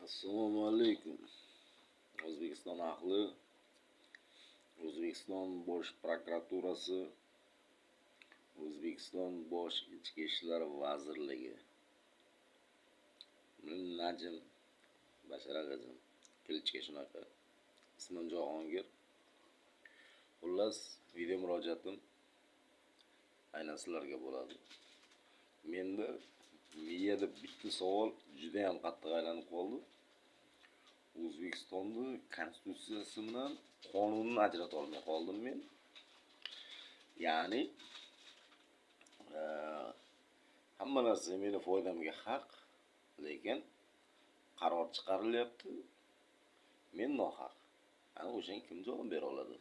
Assalomu alaykum. O'zbekiston ahli, O'zbekiston Bosh prokuraturasi, O'zbekiston Bosh ichki ishlar vazirligi. Men Najm Bashar ag'ajim, кличка shunaqa. Ismim Jahongir. Xullas, video murojaatim aynan sizlarga bo'ladi. Menda miyada bitta savol juda ham qattiq aylanib qoldi. O'zbekistonni konstitutsiyasi bilan qonunni ajrata olmay qoldim men. Ya'ni hamma narsa meni foydamga haq, lekin qaror chiqarilyapti, men nohaq. Ana o'shanga kim javob bera oladi?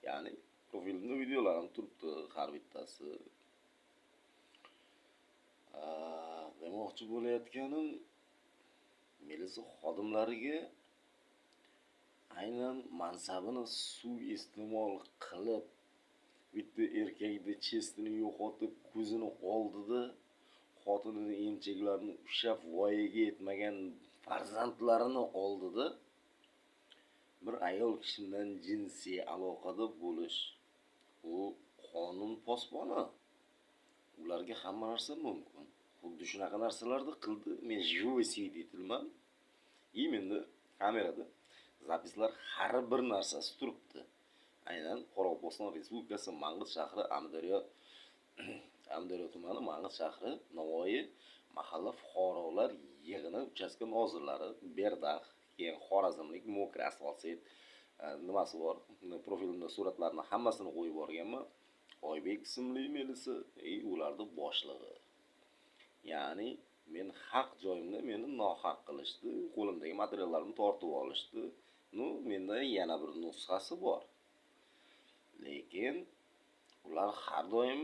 Ya'ni profilimda videolarim turibdi har bittasi. Demoqchi bo'layotganim, militsiya xodimlariga aynan mansabini suiiste'mol qilib, bitta erkakni честь ini yo'qotib, ko'zini oldida xotinini emchaklarini ushlab, voyaga yetmagan farzandlarini oldida bir ayol kishi bilan jinsiy aloqada bo'lish, u qonun posboni. Ularga hamma narsa mumkin. Xuddi shunaqa narsalarni qildi. Men живой свидетель man. И menda kamerada запись lar, har bir narsasi turibdi. Aynan Qoraqalpog'iston Respublikasi, Mang'it shahri, Amudaryo tumani, Mang'it shahri, Navoiy mahalla fuqarolar yig'ini uchastka nozirlari Berdaq, keyin xorazmlik мокрый asfalt nimasi bor, profilimda suratlarni hammasini qo'yib yuborganman. Oybek ismli milisa и ularni boshlig'i. Ya'ni men haq joyimda meni nohaq qilishdi, qo'limdagi materiallarni tortib olishdi. Ну, menda yana bir nusxasi bor. Lekin ular har doim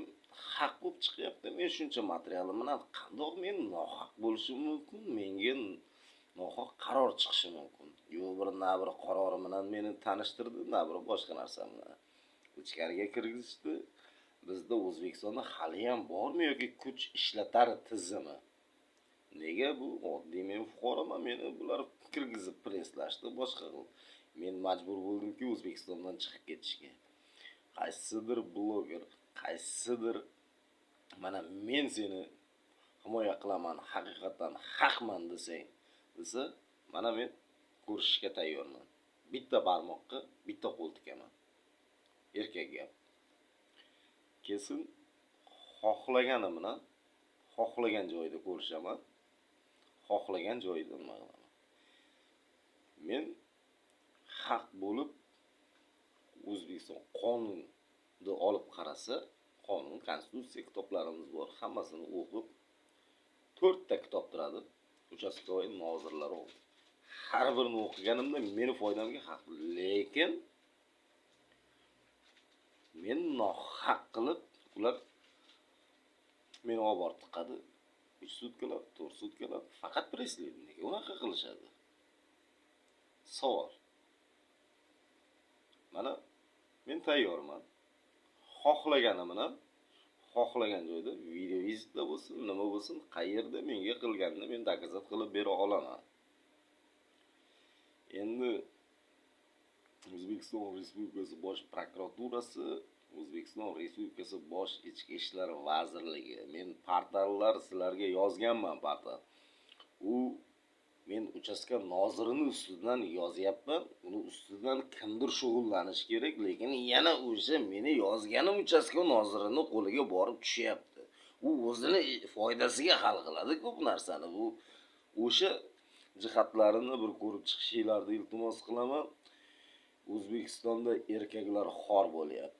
haq bo'lib chiqyapti. Men shuncha materialim bilan qandoq men nohaq bo'lishim mumkin? Menga nohaq qaror chiqishi mumkin. Yo bir na bir qarori bilan meni tanishtirdi, na bir boshqa narsa bilan. Ichkariga kirgizishdi. Bizda, O'zbekistonda haliyam bormi yoki kuch ishlatar tizimi? Nega bu oddiy men fuqaroman, meni bular kirgizib presslashdi, boshqa qildi. Men majbur bo'ldimki O'zbekistondan chiqib ketishga. Qaysidir bloger, qaysidir mana men seni himoya qilaman, haqiqatdan haqman desang, desa, mana men ko'rishishga tayyorman. Bitta barmoqqa bitta qo'l tikaman. Erkak gap. Kelsin, xohlagani bilan xohlagan joyda ko'rishaman. Xohlagan joyida nima qilaman. Men haq bo'lib, O'zbekiston qonunni olib qarasa, qonun, konstitutsiya kitoblarimiz bor, hammasini o'qib, to'rtta kitob turadi. Участковый nozirlar. Har birini o'qiganimda meni foydamga haq, lekin men nohaq qilib ular meni olib borib tiqadi. 3 sutkalab, 4 sutkalab faqat presslaydi. Nega unaqa qilishadi? Savol. Mana men tayyorman. Xohlagani bilan xohlagan joyda video vizitda bo'lsin, nima bo'lsin, qayerda menga qilganini men доказать qilib bera olaman. Endi O'zbekiston Respublikasi Bosh prokuraturasi, O'zbekiston Respublikasi Bosh ichki ishlar vazirligi. Men portallar sizlarga yozganman, portal. U men uchastka nozirini ustidan yozyapman. Uni ustidan kimdir shug'ullanishi kerak, lekin yana o'sha meni yozganim uchastka nozirini qo'liga borib tushyapti. U o'zini foydasiga hal qiladi ko'p narsani. Bu o'sha jihatlarini bir ko'rib chiqishinglarni iltimos qilaman. O'zbekistonda erkaklar xor bo'lyapti.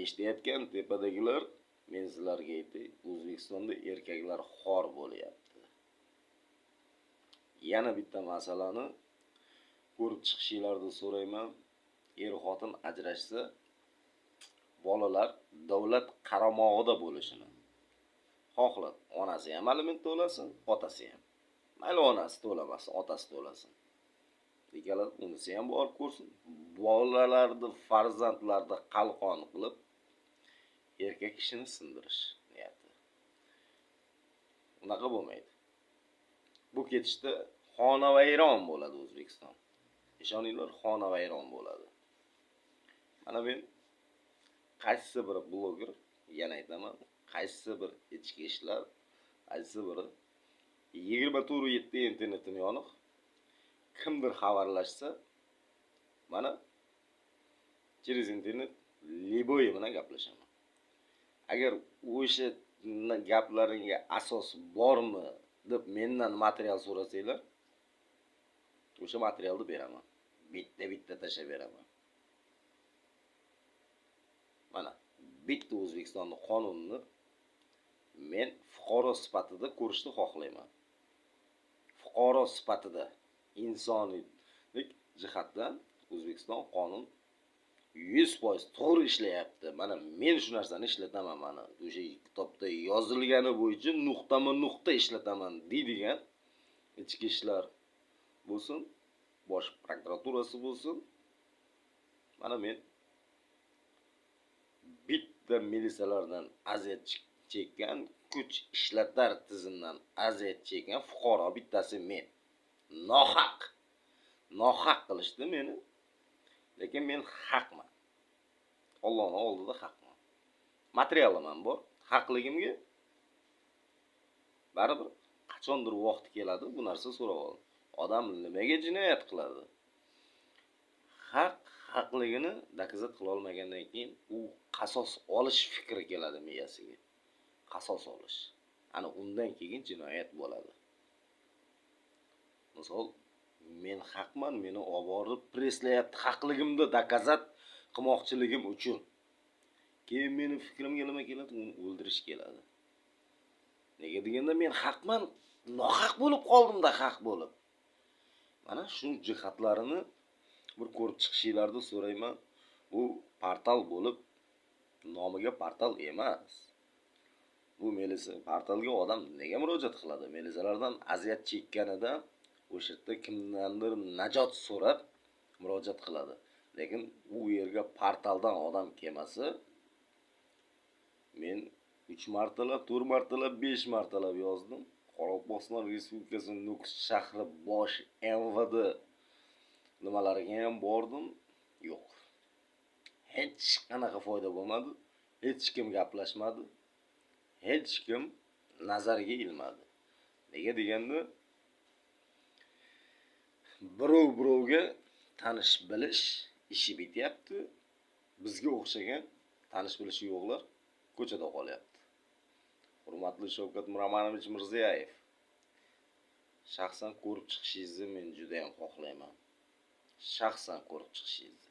Eshitayotgan tepadagilar, men sizlarga aytay, O'zbekistonda erkaklar xor bo'lyapti. Yana bitta masalani ko'rib chiqishinglarni so'rayman. Er xotin ajrashsa, bolalar davlat qaramog'ida bo'lishini. Xohlab, onasi ham aliment to'lasin, otasi ham. Mayli, onasi to'lamasin, otasi to'lasin. Ikkala unisi ham borib ko'rsin. Bolalarni, farzandlarni qalqon qilib, erkak kishini sindirish niyati. Unaqa bo'lmaydi. Bu ketishda Xonavayron bo'ladi O'zbekiston. Ishoninglar, xonavayron bo'ladi. Mana men qaysi bir bloger, yana aytaman, qaysi bir ichki ishlar, qaysi biri 24/7 internetim yoniq, kimdir xabarlashsa, mana через internet любой bilan gaplashaman. Agar o'sha gaplaringga asos bormi deb mendan material so'rasanglar, o'sha materialni beraman. Bitta bitta tashlab beraman. Mana bitta O'zbekistonni qonunini men fuqaro sifatida ko'rishni xohlayman. Fuqaro sifatida insoniylik jihatdan O'zbekiston qonun 100% to'g'ri ishlayapti. Mana men shu narsani ishlataman, mana o'sha kitobda yozilgani bo'yicha nuqtama nuqta ishlataman deydigan ichki ishlar bo'lsin, bosh prokuraturasi bo'lsin. Mana men bitta militsiyalardan aziyat chekkan, kuch ishlatar tizimdan aziyat chekkan fuqaro bittasi men. Nohaq. Nohaq qilishdi meni. Lekin men haqman. Allohning oldida haqman. Materialim ham bor. Haqligimga baribir qachondir vaqti keladi, bu narsa so'rab oladi. Odam nimaga jinoyat qiladi? Haq haqligini доказать qila olmagandan keyin u qasos olish fikri keladi miyasiga. Qasos olish. Ana undan keyin jinoyat bo'ladi. Misol, men haqman, meni olib borib presslayapti haqligimni доказать qilmoqchiligim uchun. Keyin meni fikrimga nima keladi? Uni o'ldirish keladi. Nega deganda men haqman, nohaq bo'lib qoldimda haq bo'lib. Mana shu jihatlarini bir ko'rib chiqishinglarni so'rayman. Bu portal bo'lib, nomiga portal emas. Bu milisa portalga odam nega murojaat qiladi? Milisalardan aziyat chekkanida o'sha yerda kimdandir najot so'rab murojaat qiladi. Lekin u yerga portaldan odam kelmasa, men 3 martalab, 4 martalab, 5 martalab yozdim. Qoraqalpog'iston Respublikasi Nukus shahri bosh МВД nimalariga ham bordim. Yo'q. Hech qanaqa foyda bo'lmadi. Hech kim gaplashmadi. Hech kim nazarga ilmadi. Nega deganda birov birovga tanish bilish ishi bityapti. Bizga o'xshagan tanish bilishi yo'qlar ko'chada qolyapti. Hurmatli Shavkat Miromonovich Mirziyoyev, shaxsan ko'rib chiqishingizni men juda ham xohlayman. Shaxsan ko'rib chiqishingizni.